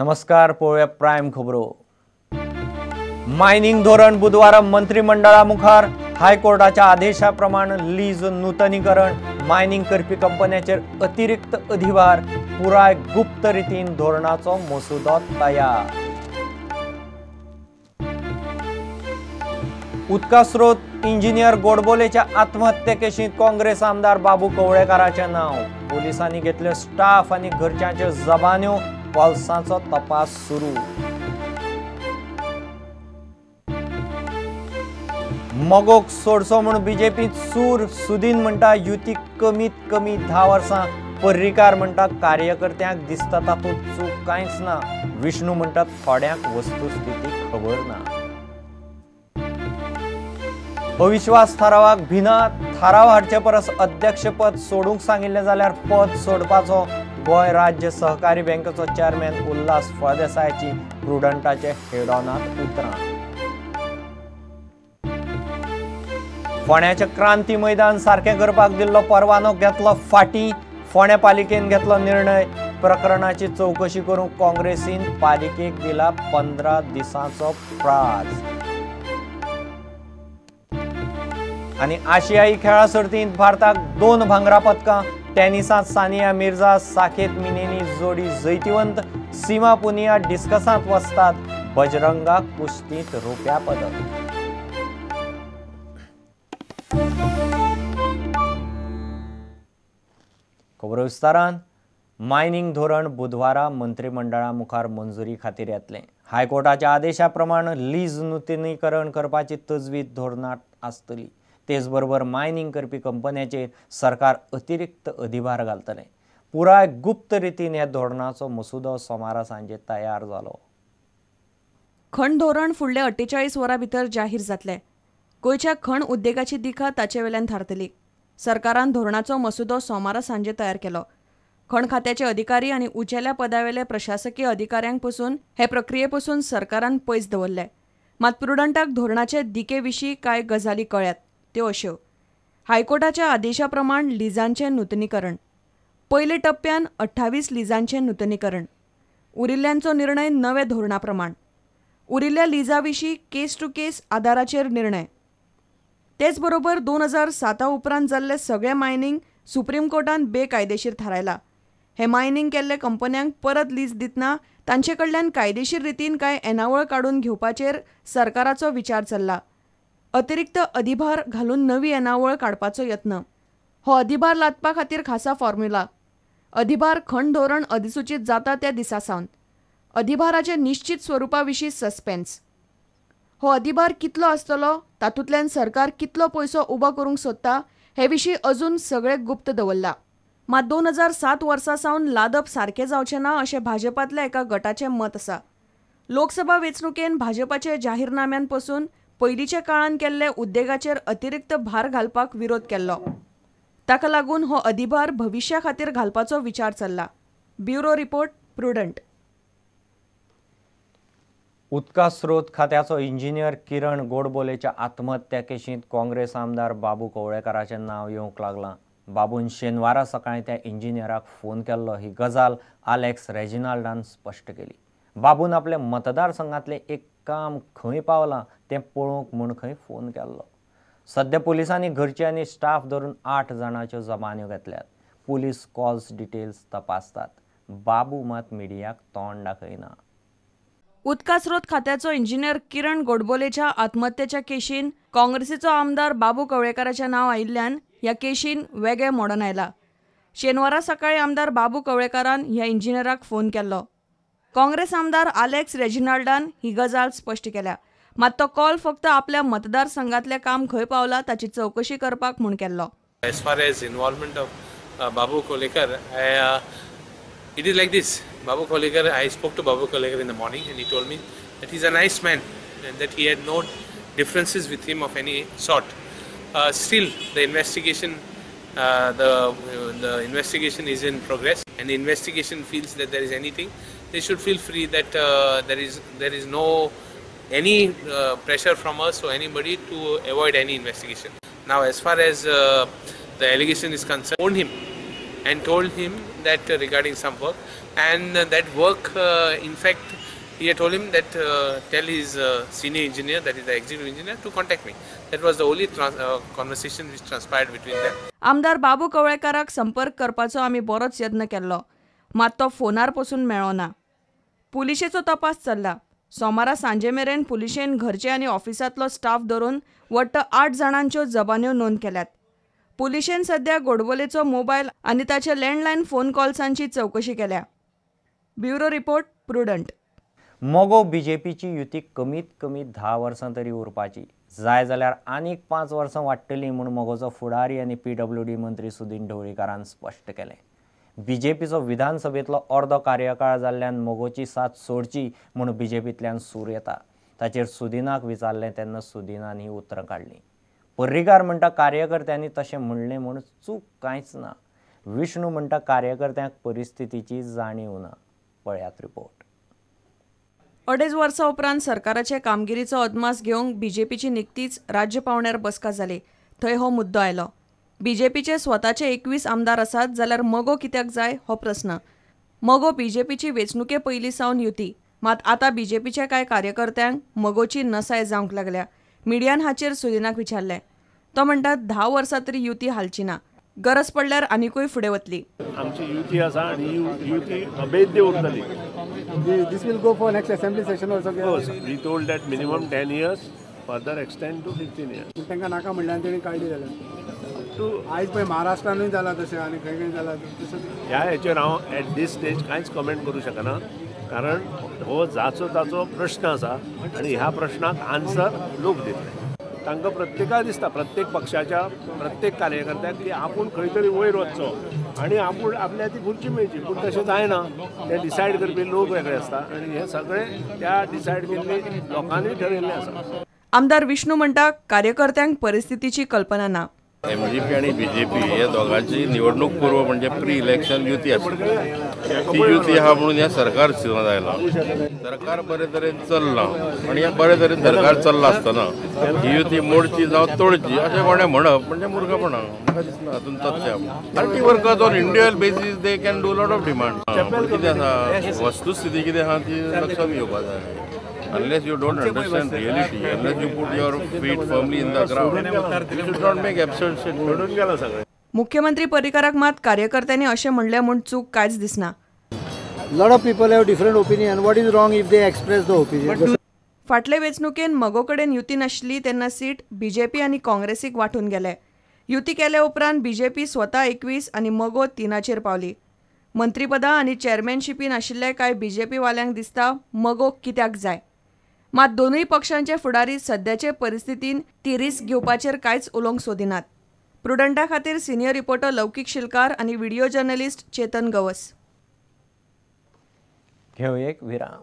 नमस्कार, पळोवया प्रायम खबरो. मायनिंग धोरण बुधवारा मंत्रिमंडळा मुखार. हायकोर्टाच्या आदेशा प्रमाण लीज नूतनीकरण, मायनिंग करपी कंपन्यांचेर अतिरिक्त अधिभार, पुराय गुप्त रितीन धोरणाचो मसुदो तयार. उदका स्रोत इंजिनियर गोडबोलेच्या आत्महत्ये केशींत काँग्रेस आमदार बाबू कवळेकाराचें नांव. पोलिसांनी घेतले स्टाफ आनी घरच्यांच्यो जबान्यो. कॉल्सांचो तपास सुरू. मगोक सोडचो म्हूण बीजेपींत सूर. सुदीन म्हणटा युती कमीत कमी 10 वर्सां. पर्रीकार म्हणटा कार्यकर्त्यांक दिसता तातूंत चूक कांयच ना. विष्णू म्हणटा थोड्यांक वस्तुस्थिती खबर ना. अविश्वास थारावाक भिना. थाराव हाडचे परस अध्यक्षपद सोडूंक सांगिल्लें जाल्यार पद सोडपाचो. गोंय राज्य सहकारी बँकेचो चेअरमॅन उल्हास फळदेसायाची प्रुडंटाचे हेडॉनांत उतरां. फोंड्याचें क्रांती मैदान सारकें करपाक दिल्लो परवानो घेतलो फाटीं. फोंड्या पालिकेन घेतलो निर्णय. प्रकरणाची चवकशी करूंक काँग्रेसीन पालिकेक दिला 15 दिसांचो प्राज. आनी आशियाई खेळां सर्तींत भारताक 2 भांगरा पदकां. टेनिसांत सानिया मिर्झा, साकेत मिनेनी जोडी जैतिवंत. सीमा पुनिया डिस्कसांत वचतात. बजरंगा कुस्तींत रुप्या पदक. खबरो विस्तारान. मायनिंग धोरण बुधवारा मंत्रिमंडळा मुखार मंजुरी खातीर येतलें. हायकोर्टाच्या आदेशा प्रमाण लीज नूतनीकरण करपाची तजवीज धोरणांत आसतली. तेच बरोबर मायनिंग करपी कंपन्यांचेर सरकार अतिरिक्त अधिभार घालतलें. पुराय गुप्त रितीन ह्या धोरणाचो मसुदो सोमारा सांजे तयार जालो. खण धोरण फुडल्या 48 वरां भितर जाहीर जातलें. गोंयच्या खण उद्देगाची दिका ताचे वेल्यान थारतली. सरकारान धोरणाचो मसुदो सोमारा सांजे तयार केलो. खण खात्याचे अधिकारी आनी उंचेल्या पदावेले प्रशासकीय अधिकाऱ्यांक पसून हे प्रक्रिये पसून सरकारान पयस दवरले. मात प्रुडंटाक धोरणाचे दिके विशीं कांय गजाली कळ्ळ्यात, त्यो अश्यो. हायकोर्टाच्या आदेशा प्रमाण लिजांचें नूतनीकरण. पयल्या टप्प्यान 28 लिजांचें नूतनीकरण. उरिल्ल्यांचो निर्णय नव्या धोरणा प्रमाण. उरिल्ल्या लिजा विशीं केस टू केस आदाराचेर निर्णय. तेच बरोबर 2007 उपरांत जाल्ले सगळे मायनिंग सुप्रीम कोर्टान बेकायदेशीर थारायला. हे मायनिंग केल्ले कंपन्यांक परत लीज दितना तांचे कडल्यान कायदेशीर रितीन कांय येणावळ काडून घेवपाचेर सरकाराचो विचार चल्ला. अतिरिक्त अधिभार घालून नवी येणावळ काडपाचो यत्न. हो अधिभार लादपा खातीर खासा फॉर्म्युला. अधिभार खण धोरण अधिसूचीत जाता त्या दिसा सावन. अधिभाराचे निश्चित स्वरुपा विशीं सस्पेन्स. हो अधिभार कितलो आसतलो, तातूंतल्यान सरकार कितलो पयसो उबो करूंक सोदता हे विशीं अजून सगळें गुप्त दवरला. मात 2007 वर्सा सावन लादप सारकें जावचें ना अशें भाजपांतल्या एका गटाचें मत आसा. लोकसभा वेंचणुकेन भाजपाचे जाहीरनाम्यान पसून पयलींच्या काळान केल्ले उद्देगाचेर अतिरिक्त भार घालपाक विरोध केल्लो. ताका लागून हो अधिभार भविश्या खातीर घालपाचो विचार चल्ला. Bureau report, Prudent. उदका स्रोत खात्याचो इंजिनियर किरण गोडबोलेच्या आत्महत्या केशींत काँग्रेस आमदार बाबू कवळेकाराचें नांव येवंक लागलां. बाबून शेनवारा सकाळीं त्या इंजिनियराक फोन केल्लो. ही गजाल आलेक्स रेजिनाल्डान स्पश्ट केली. बाबून आपल्या मतदारसंघांतलें एक काम खंय पावलां तें पळोवंक म्हूण खंय फोन केल्लो. सद्या पोलिसांनी घरचे आनी स्टाफ धरून 8 जाणांच्यो जबान्यो घेतल्यात. पुलीस कॉल्स डिटेल्स तपासतात. बाबू मात मिडियाक तोंड दाखयना. उदका स्रोत खात्याचो इंजिनियर किरण गोडबोलेच्या आत्महत्येच्या केशीन काँग्रेसीचो आमदार बाबू कवळेकाराचें नांव आयिल्ल्यान ह्या केशीन वेगळें मोडण आयला. शेनवारा सकाळीं आमदार बाबू कवळेकारान ह्या इंजिनियराक फोन केल्लो. काँग्रेस आमदार आलेक्स रेजिनाल्डान ही गजाल स्पश्ट केल्या. मात तो कॉल फक्त आपल्या मतदारसंघातलें काम खंय पावला ताची चवकशी करपाक म्हूण केल्लो. As far as involvement of Babu Kavlekar, it is like this. Babu Kavlekar, I spoke to Babu Kavlekar in the morning and he told me that he's a nice man and that he had no differences with him of any sort. Still, the investigation, the investigation is in progress, and the investigation feels that there is anything, they should feel free that there is no any pressure from us or anybody to avoid any investigation. Now, as far as the allegation is concerned, phoned him and told him that regarding some work, And that work, in fact, he had told him that tell his senior engineer, that is the executive engineer, to contact me. That was the only conversation which transpired between them. आमदार बाबू कवळेकाराक संपर्क करपाचो आमी बरोच यत्न केल्लो, मात तो फोनार पसून मेळ्ळो ना. पुलिशेचो तपास चल्ला. सोमारा सांजे मेरेन पुलिशेन घरचे आनी ऑफिसांतलो स्टाफ धरून वट्ट 8 जाणांच्यो जबान्यो नोंद केल्यात. पुलिशेन सध्या गोडबोलेचो मोबायल आनी ताचे लँडलायन फोन कॉल्सांची चवकशी केल्या. Bureau report, Prudent. मगो बीजेपीची युती कमीत कमी 10 वर्सां तरी उरपाची, जाय जाल्यार आनीक 5 वर्सां वाडटली म्हूण मगोचो फुडारी आनी पीडब्ल्यूडी मंत्री सुदीन ढवळीकारान स्पश्ट केलें. बीजेपीचो विधानसभेंतलो अर्दो कार्यकाळ जाल्ल्यान मगोची साथ सोडची म्हूण बीजेपींतल्यान सूर येता. ताचेर सुदिनाक विचारलें तेन्ना सुदिनान ही उतरां काडलीं. पर्रीकार म्हणटा कार्यकर्त्यांनी तशें म्हणलें म्हूण चूक कांयच ना. विष्णू म्हणटा कार्यकर्त्यांक परिस्थितीची जाणीव ना. पळयात रिपोर्ट. 2.5 वर्सां उपरांत सरकाराचे कामगिरीचो अदमास घेवंक बीजेपीची निकतीच राज्य पावंड्यार बसका जाली. थंय हो मुद्दो आयलो. बीजेपीचे स्वताचे 21 आमदार आसात जाल्यार मगो कित्याक जाय हो प्रस्न. मगो बीजेपीची वेंचणुके पयलीं सावन युती, मात आतां बीजेपीच्या कांय कार्यकर्त्यांक मगोची नसाय जावंक लागल्या. मिडियान हाचेर सुदिनाक विचारलें. तो म्हणटा 10 वर्सां तरी युती हालची ना, गरज पडल्यार आनिकूय फुडें वतली. आमची युती आसा आनी युती अभेद्य उरतली. This will go for next assembly session also. We told that minimum 10 years, further extend to 15 years. तांकां नाका म्हणल्यार तेणी काडली जाल्यार आयज पळय महाराष्ट्रानूय जाला तशें आनी खंय खंय जाला तशें. ह्या हेचेर हांव एट दीस स्टेज कांयच कमेंट करूं शकना, कारण हो जाचो ताचो प्रश्न आसा आनी ह्या प्रश्नाक आन्सर लोक दितले. तांकां प्रत्येकाक दिसता, प्रत्येक पक्षाच्या प्रत्येक कार्यकर्त्याक की आपूण खंय तरी वयर वचचो आनी आपूण आपल्या ती खुर्ची मेळची, पूण तशें जायना. ते डिसायड करपी लोक वेगळे आसता आनी हे सगळे त्या डिसायड केल्ले लोकांनी ठरयल्लें आसा. आमदार विष्णू म्हणटा कार्यकर्त्यांक परिस्थितीची कल्पना ना. एमजीपी आणि बीजेपी हे दोगांची निवडणूक पूर्व म्हणजे प्री इलेक्शन युती आसली, ती युती आहा म्हणून ह्या सरकार सुद्दां आयलां. सरकार बरे तरेन चल्लां आनी ह्या बरे तरेन सरकार चल्लां आसतना ही युती मोडची जावं तोडची अशें कोणें म्हणप म्हणजे मुर्खपणां. म्हाका दिसना हातूंत तथ्य. Party workers on individual basis they can do lot of demand. कितें आसा वस्तुस्थिती कितें आहा ती लक्षांत घेवपा जाय. Unless you don't understand reality, unless you put your feet firmly in the ground, you should not make absurd statements. मुख्यमंत्री पर्रीकाराक मात कार्यकर्त्यांनी अशें म्हणलें म्हूण चूक कांयच दिसना. Lot of people have different opinion. What is wrong if they express the opinion? फाटले वेंचणुकेन मगो कडेन युती नाशिल्ली तेन्ना सीट बीजेपी आनी काँग्रेसीक वांटून गेले. युती केले उपरांत बीजेपी स्वता 21 आनी मगो 3 पावली. मंत्रीपदां आनी चेअरमॅनशिपीन आशिल्ले कांय बीजेपी वाल्यांक दिसता मगो कित्याक जाय. मात दोनूय पक्षांचे फुडारी सद्याचे परिस्थितीन ती रिस्क घेवपाचेर कांयच उलोवंक सोदिनात. प्रुडंटा खातीर सिनियर रिपोर्टर लौकीक शिलकार आनी व्हिडिओ जर्नलिस्ट चेतन गवस. घेवं एक विराम.